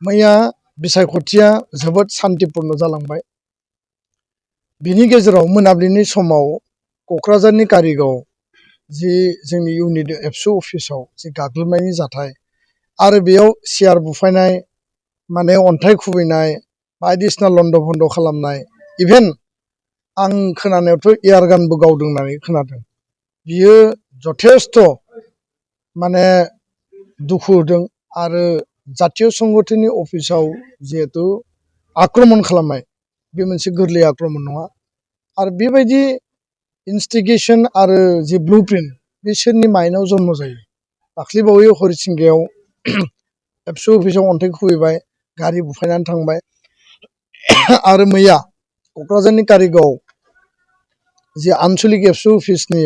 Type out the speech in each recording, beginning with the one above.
मैया बिसायख'थिया जोबोद सान्तिपूर्ण जालांबाय। बिनि गेजेराव मोनाबिलिनि समाव क'क्राझारनि कारिगाव जि जोंनि इउनिट एबसु अफिसाव जि गाग्लोबनायनि जाथाय आरो बेयाव सियार बुफायनाय माने अन्थाइ खुबैनाय बायदिसिना लन्ड' भन्द' खालामनाय इभेन आं खोनानायावथ' एयार गानबो गावदों होननानै खोनादों। बियो जथेस्थ' माने दुखु होदों आरो जातीय संगठननि अफिसाव जिहेतु आक्रमण खालामनाय बे मोनसे गोरलै आक्रमण नङा आरो बेबायदि इनस्टिगेसन आरो जि ब्लुप्रिन्ट बे सोरनि माइन्डआव जन्म जायो। दाख्लैबावै हरिसिंगायाव एबसु अफिसाव अन्थाइ खुबैबाय, गारि बुफायनानै थांबाय आरो मैया क'क्राझारनि कारिगाव जि आनसलिक एबसु अफिसनि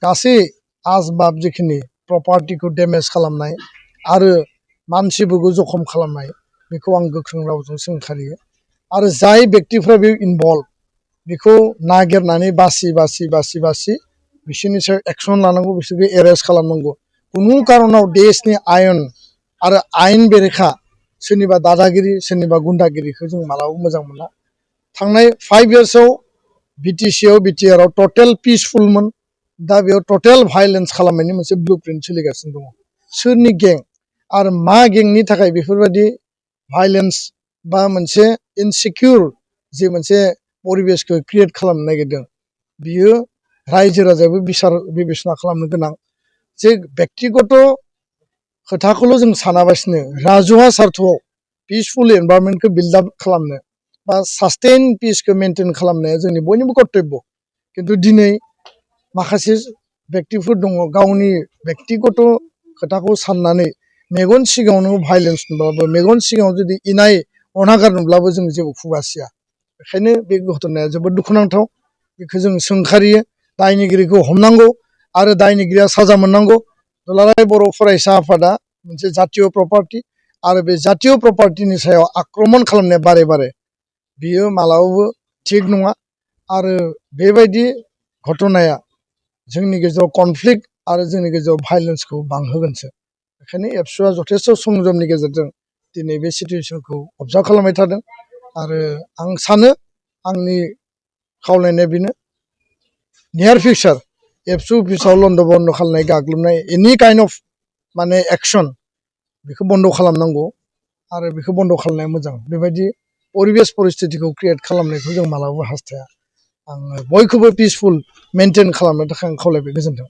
गासै आसबाब जिखिनि प्रपार्टिखौ डेमेज खालामनाय आरो मानसिफोरखौ जखम खालामनाय बेखौ आं गोख्रों रावजों सोंखारियो आरो जाय बेक्तिफ्रा बे इनभल्भ बेखौ नागिरनानै बासि बिसोरनि सायाव एक्सन लानांगौ, बिसोरखौ एरेस्ट खालामनांगौ। खुनु कारनाव देशनि आयेन आरो आयेन बेरेखा सोरनिबा दादागिरि सोरनिबा गुन्डागिरिखौ जों मालाबाबो मोजां मोना। थांनाय 5 इयार्सआव बिटिसिआव बिटिआरआव टटेल पिसफुलमोन, दा बेयाव टटेल भायलेन्स खालामनायनि मोनसे ब्लुप्रिन्ट सोलिगासिनो दङ। सोरनि गें आरो मा गेंनि थाखाय बेफोरबायदि भायलेन्स बा मोनसे इनसिकिउर जि मोनसे परिबेसखौ क्रिएट खालामनो नागिरदों, बियो रायजो राजायाबो बिसार बिबेसना खालामनो गोनां। जे बेक्तिगत खोथाखौल' जों सानाबासिनो राजुहा सार्थआव पिसफुल एनभायरनमेन्टखौ बिल्ड आप खालामनो बा सास्टेइन पिसखौ मेनटेन खालामनाया जोंनि बयनिबो कर्तब्य। खिन्थु दिनै माखासे बेक्तिफोर दङ गावनि बेक्तिगत खोथाखौ साननानै मेगन सिगाङावनो भायलेन्स नुब्लाबो, मेगन सिगाङाव जुदि इनाय अनागार नुब्लाबो जों जेबो खुगासिया। बेखायनो बे घटनाया जोबोद दुखुनांथाव। बेखौ जों सोंखारियो, दायनिगिरिखौ हमनांगौ आरो दायनिगिरिया साजा मोननांगौ। दुलाराय बर' फरायसा आफादा मोनसे जातीय प्रपार्टि आरो बे जातीय प्रपार्टिनि सायाव आक्रमण खालामनाया बारे बारे बियो मालाबाबो थिग नङा आरो बेबायदि घटनाया जोंनि गेजेराव कनफ्लिक्ट आरो जोंनि गेजेराव भायलेन्सखौ बांहोगोनसो। बेखायनो एबसुआ जथेस्थ' संयमनि गेजेरजों दिनै बे सिटुवेसनखौ अबजार्भ खालामबाय थादों आरो आं सानो आंनि खावलायनाया बेनो, नियार फिउचार एबसु अफिसाव लन्ड' बन्द' खालामनाय गाग्लोबनाय एनि काइन्ड अफ माने एक्सन बेखौ बन्द' खालामनांगौ आरो बेखौ बन्द' खालामनाया मोजां। बेबायदि परिबेस परिस्थितिखौ क्रियेट खालामनायखौ जों मालाबाबो हास्थाया। आङो बयखौबो पिसफुल मेनटेन खालामनो थाखाय आं खावलायबाय। गोजोन्थों।